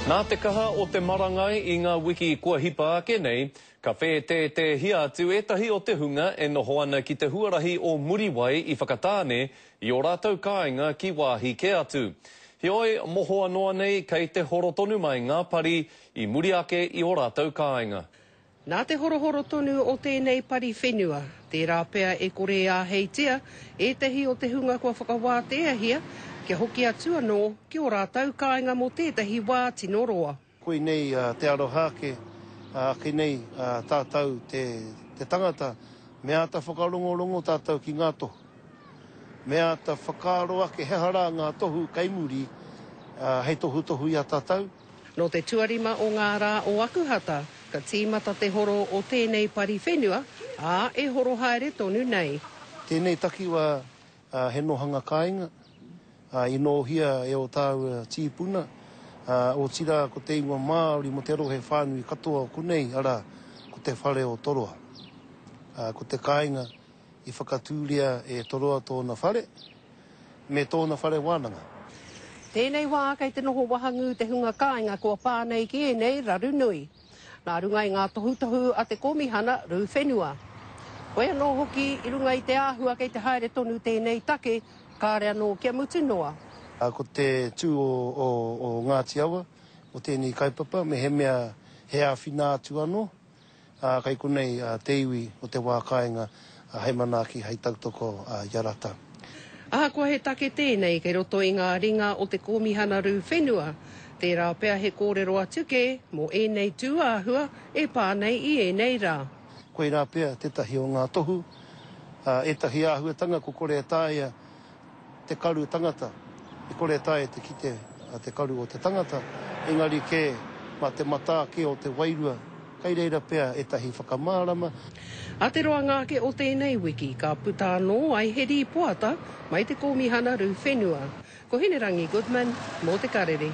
Nā te kaha o te marangai i ngā wiki kua hipa ake nei, ka whētētēhia atu ētahi o te hunga e noho ana ki te huarahi o Muriwai i Whakatāne i ō rātou kāinga ki wāhi kē atu. Heoi, mohoa noa nei kei te horo tonu mai ngā pari i muri ake i ō rātou kāinga. Nā te horohoro tonu o tēnei pari whenua, tērā pea e kore e āheitia ētahi o te hunga kua whakawāteahia kia hoki atu anō ki ō rātou kāinga mō tētahi wā tino roa. Koinei te aroha ake, ake nei tātou te tangata, me āta whakarongorongo tātou ki ngā tohu. Me āta whakaaro ake he aha rā ngā tohu kei muri hei tohutohu i a tātou. Nō te tuarima o ngā rā o Akuhata, ka tīmata te horo o tēnei pari whenua, ā, e horo haere tonu nei. Tēnei takiwā he nohanga kāinga, i nōhia e ō tāua tīpuna, otirā ko te ingoa Māori mō te rohe whānui katoa o konei, arā, ko te whare o Toroa. Ko te kāinga i whakatūria e Toroa tōna whare, me tōna whare wānanga. Tēnei wā kei te noho wahangū te hunga kāinga kua pā nei ki ēnei raru nui. Nā runga i ngā tohutohu a te Kōmihana Rū Whenua. Hoi anō hoki i runga i te āhua kei te haere tonu tēnei take, kāre anō kia mutu noa. Ko te tū o Ngāti Awa o tēnei kaupapa, mehemea he āwhina atu anō, Ā, kei konei te iwi o te wā kāinga hei manaaki, hei tautoko i a rātou. Ahakoa he take tēnei kei roto i ngā ringa o te Kōmihana Rū Whenua, tērā pea he kōrero atu kē mō ēnei tū āhua e pā nei i ēnei rā. Koirā pea tētahi o ngā tohu, ētahi āhuatanga kua kore e taea te karu tangata, e kore e taea te kite te karu o te tangata, engari kē mā te matā kē o te wairua, kei reira pea ētahi whakamārama. A te roanga ake o tēnei wiki, ka puta anō ai he rīpoata mai te Kōmihana Rū Whenua. Ko Hinerangi Goodman, mō Te Karere.